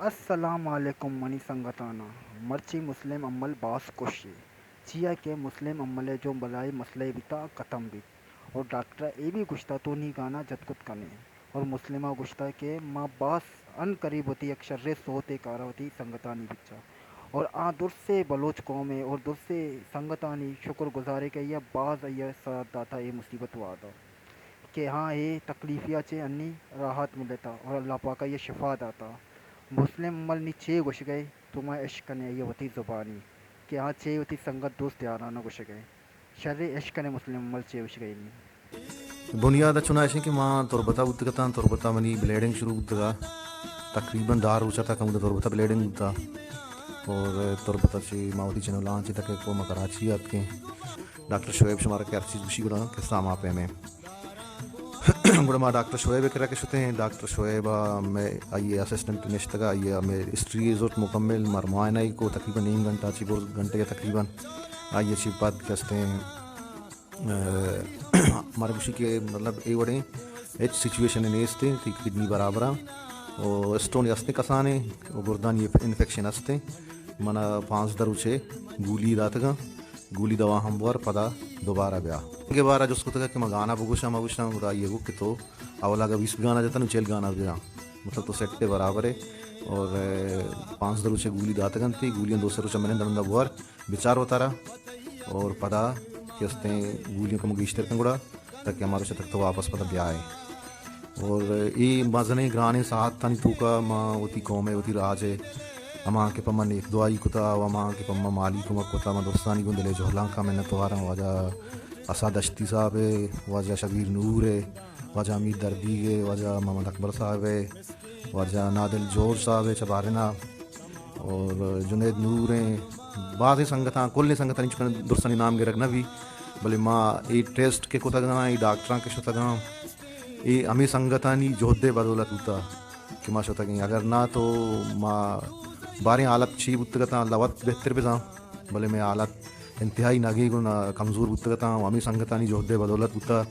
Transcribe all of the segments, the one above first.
السلام علیکم منی سنگتاناں۔ مرچی مسلم امل باز خوش اے، چیا کہ مسلم امل ءِ جو بلاہیں مسئلہ بیتا ختم بیت، اور ڈاکٹر ءَ اے بھی گوشتا تو نی گانا جت کت کنے، اور مسلم ءَ گوشتا کہ ما باز ان قریب وتی یک شریں سوتے کارا وتی سنگتانی بچا، اور آ درسے بلوچ قوم ءِ اور درسے سنگتانی شکر گزارے کہ آئی ءَ باز آئی ءَ ساتھ داتا اے مصیبت وہدا۔ کہ ہاں اے تکلیفیا چہ انی راحت ملتا اور اللہ پاکا یہ شفا داتا۔ مسلم مل نی چے گوشگئے تو ما عشق کنے آئی وتی زبانی کہ ہاں چے وتی سنگت دوست یارانا گوشگئے۔ شرے عشق کنے مسلم مل چے گوشگئے نی۔ بنیاد چنا ایشیں کہ ما تربتا بوتگتاں، تربتا منی بلیڈنگ شروع بوتگا، تقریباً دہ روچا تک ہمودا تربتا بلیڈنگ بوتا اور تربتا چہ ما وتی چنو لانچ تک کو ما کراچی آتکیں۔ ڈاکٹر شعیب شمارا کہ ہر چیز گوشی گڑا قصہ ہما پیمیں۔ گڑا ما ڈاکٹر شعیب ءِ کرا کہ شتیں، ڈاکٹر شعیب ءَ مئے آئی ءِ اسسٹنٹ نشتگ ءَ، آئی ءَ مئے ہسٹری ءَ زرت مکمل، مر معائنہ ءَ کو تقریباً نیم گھنٹہ چی برز گھنٹہ یا تقریباً آئی ءَ چی پد کہ استیں، ءَ، مارا گوشی کہ مطلب اے وڑیں ہچ سچویشن نیست، تئی کڈنی برابر ءَ، او اسٹون استیں کسانیں، او گردانی انفیکشن استیں، من پانزدہ روچے گولی داتگاں۔ گولی دوا ہم بور، پدا دوبارہ بیا۔ کہ بارا جست کتگ کہ ما گانا بگوشاں، ما گوشاں، گڑا آئی ءَ گو کہ تو اولا اگہ بیست گانا جتا نو چل گانا بجا، مطلب تو سیٹ ءِ برابر ئے۔ اور، اے، پانزدہ روچے گولی داتگ انت، گولیاں دو سے روچا منند مندا بور، بچار وتارا، اور پدا کہ استیں گولیاں کم گیشتر کن گڑا تاکہ ہما روچ تک تو واپس پدا بیائے۔ اور اے مزنیں گرانیں ساعتانی توکا ما وتی قوم ءِ، وتی راج ءِ، ہما کہ پہ ما نیک دعائی کتا و ہما کہ پہ ما مالی کمک کتا، ما درستانی گوں دل ءِ جہلانکا منتواراں، واجہ اسد دشتی صاحب ءِ، واجہ شبیر نور ءِ، واجہ حمید دردیگ ءِ، واجہ محمد اکبر صاحب ءِ، واجہ نادل جوڑ صاحب ءِ چہ بارنا اور جنید نور ایں، بازیں سنگتاں، کلیں سنگتانی چکن درستانی نام گرگ نہ بی، بلے ما اے ٹیسٹ کہ کتگاں، اے ڈاکٹراں کہ شتگاں، اے ہمے سنگتانی جہد ءِ بدولت بوتا کہ ما شتگیں۔ اگر نہ تو ما باریں حالت چی بوتگتاں، اللہ وت بہتر بزاں، بلے مئے حالت انتہائی ناگیگ و نا-، کمزور بوتگتاں و ہمے سنگتانی جہد ءِ بدولت بوتا۔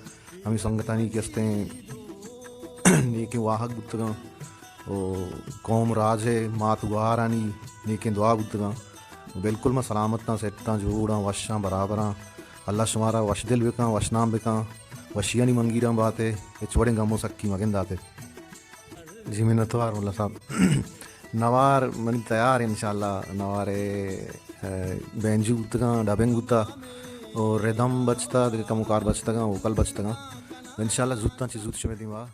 ہمے سنگتانی کہ استیں نیکیں واہگ بوتگاں و قوم راج ءِ مات گوہارانی نیکیں دعا بوتگاں۔ بالکل ما سلامتاں، سیٹاں، جوڑاں، وشاں، برابراں۔ اللہ شمارا وش دل بکاں، وش نام بکاں، وشیانی منگیراں بات ئے، ہچ وڑیں گم و سکی مگندات ئے۔ جی منتوار ملا صاحب۔ نوار منی تیار انشاءاللہ، نوار ءِ، اے، بینجو بوتگاں، ڈبنگ بوتا، اور ردم بچتا، دگہ کمو کار بچتگاں، ووکل بچتگاں۔ انشاءاللہ زوتاں چہ زوت شمے دیما